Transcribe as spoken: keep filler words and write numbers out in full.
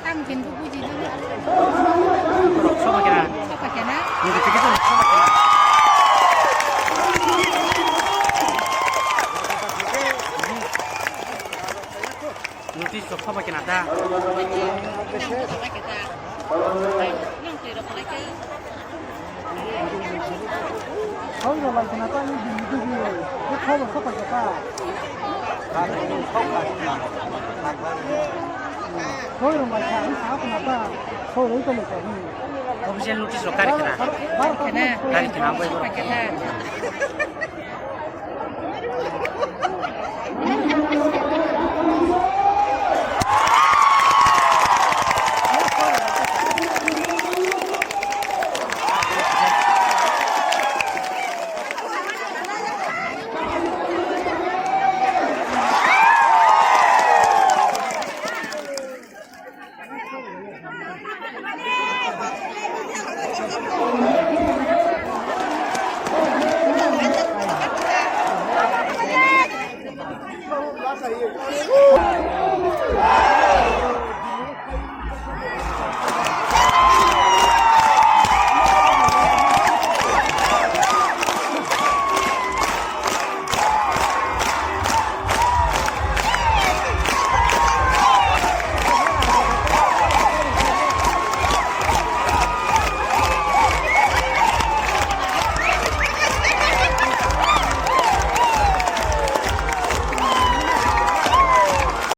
Tang pin bu buji dulu. Soba kena. Soba kena. Notification soba kena. Notice rok soba kena ta. Nang soba kena. Nang twi rok kena. Hoi rw lai khna ta, ni bini bini, ni khobor sa pai ta. Hoi rw lai kha, ni sa khna ta, hoi rw lai kha ni. Official notice rok kari khna. Kari khna, bai.